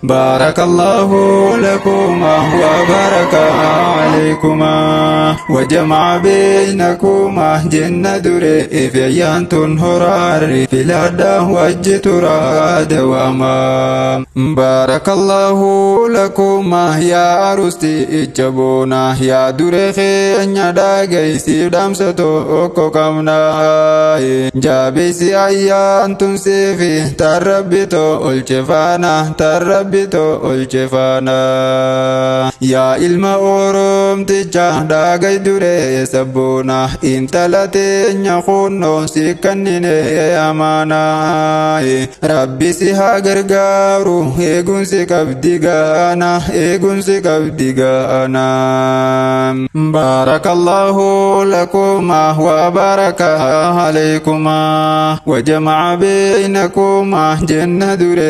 بارك الله لكما وبارك عليكما وجمع بينكما جنة دري في أيانتون هراري في الأرض وجترا دواما بارك الله لكما يا أرستي إجبونا يا دري خينيا داغي سيدام ستو كوكمنا جابيسي أيانتون سيفي تربيتو olchefaana tarrabbito olchefaana yaa ilma oromticha dhaagay duree sabboona intala teenya kunnoo si kannine amaana rabbi si haa gargaaru eegumsi qabdi gaana eegumsi qabdi gaana baarakallahu lakuma wa baraka alaykuma wa jamaca baynakumaa jenna dure